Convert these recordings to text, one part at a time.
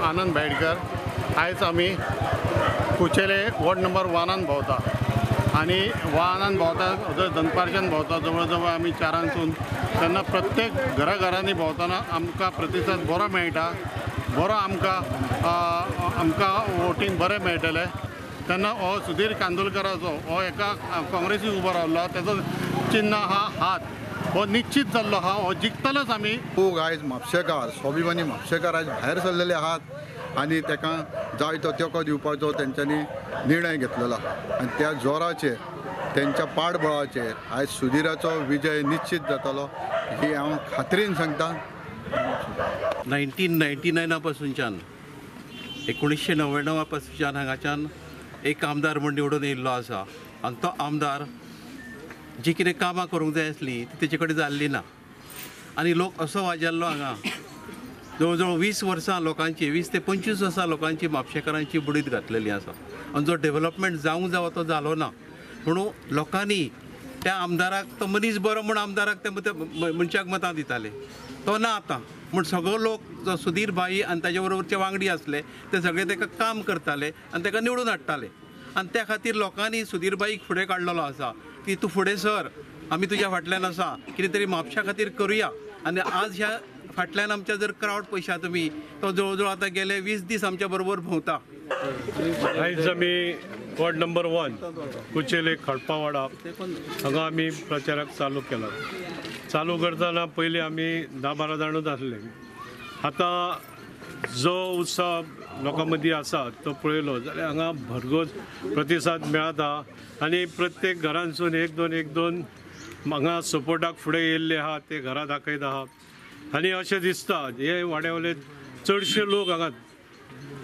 आनंद भाईडकर। आयज आमी कुचेले वॉर्ड नंबर 1 भोंवता आनी 1 भोंवता, दनपारच्यान भोंवता, जवळ जवळ आमी 4 सून। तेन्ना प्रत्येक घराघरांनी भोंवतना आमकां प्रतिसाद बरो मेळटा, बरो आमकां आमकां वोटींग बरें मेळटलें। तेन्ना हो सुधीर कांदोलकराचो हो एका काँग्रेसीक उबो रावलो, तेजो चिन्ह आहा हात, हो निश्चित जाल्लो आहा, हो जिखतलोच आमी। लोक आयज म्हापशेकार, स्वाभिमानी म्हापशेकार आयज भायर सरलेले आहात आनी ताका जाय तो तेंको दिवपाचो तेंच्यांनी निर्णय घेतलेलो आहा आनी त्या जोराचेर, तेंच्या पाठबळाचेर आयज सुधीराचो विजय निश्चित जातलो ही हांव खात्रीन सांगता। 1999 पासूनच्यान, 1999 पासूनच्यान हांगाच्यान एक आमदार म्हूण निवडून येयल्लो आसा आनी तो आमदार जी कितें कामां करूंक जाय आसली ती तेचे कडेन जाल्ली ना आनी लोक असो वाजेल्लो हांगा जवळ जवळ 20 वर्सां लोकांची, 20 ते 25 वर्सां लोकांची, म्हापशेकारांची बुडीत घातलेली आसा आनी जो डेवलपमेंट जावंक जावो तो जालो ना। म्हणून लोकांनी त्या आमदाराक, तो मनीस बरो म्हूण आमदाराक ते मनशाक मतां दिताले, तो ना आतां। म्हूण सगळो लोक जो सुधीर भाई आनी ताजे बरोबरचे वांगडी आसले ते सगळे ताका काम करताले आनी ताका निवडून हाडटाले आनी त्या खातीर लोकांनी सुधीर भाईक फुडें काडलेलो आसा की तूं फुडें सर, आमी तुज्या फाटल्यान आसा, कितें तरी म्हापशा खातीर करुया। आनी आज ह्या फाटल्यान आमच्या जर क्रावड पळयशात तुमी, तो जवळ जवळ आतां गेले 20 दीस आमच्या बरोबर भोंवता। आयज आमी वॉर्ड नंबर 1 कुचेले खडपावाडा हांगा आमी प्रचाराक चालू केला। चालू करतना पयलीं आमी 10-12 जाणूच आसले, आतां जो उत्साह लोकां मदीं आसा तो पळयलो जाल्यार हांगा भरघोस प्रतिसाद मेळता आनी प्रत्येक घरांसून एक दोन एक दोन हांगा सपोर्टाक फुडें येयल्ले आहा, ते घरां दाखयत आहा आनी अशें दिसता हे वाड्या वयले चडशे लोक हांगा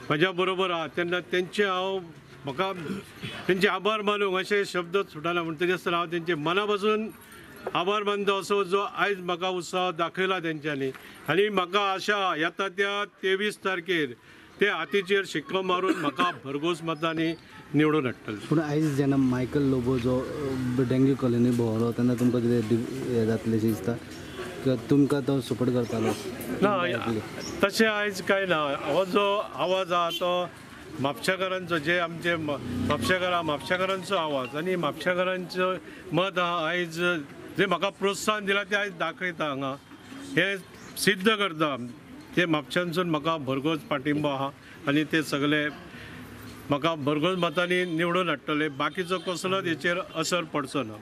म्हज्या बरोबर आहा, तेन्ना तेंचे हांव म्हाका तेंचे आभार मानूंक अशे शब्द सुटना, म्हण तरी आसतना हांव तेंचे मना पासून आभार मानता असो जो आयज म्हाका उत्साह दाखयला तेंच्यांनी आनी म्हाका आशा येता त्या 23 तारखेर ते हातीचेर शिक्को मारून म्हाका भरघोस मतांनी निवडून हाडटले। पूण आयज जेन्ना मायकल लोबो जो डेंग्यू कॉलनी भोंवलो तेन्ना तुमकां कितें हें जातलें शें दिसता किंवा तुमकां तो सपोर्ट करतालो? ना, तशें आयज कांय ना। हो जो आवाज आहा तो म्हापशेकारांचो, जे आमचे म्हापशेकारां, म्हापशेकारांचो आवाज आनी म्हापशेकारांचो मत आहा आयज जे म्हाका प्रोत्साहन दिलां तें आयज दाखयता हांगा, हें सिद्ध करता ते म्हापशांसून म्हाका भरघोस पाठिंबो आहा आनी ते सगळे म्हाका भरघोस मतांनी निवडून हाडटले। बाकीचो कसलोच हेचेर असर पडचो ना।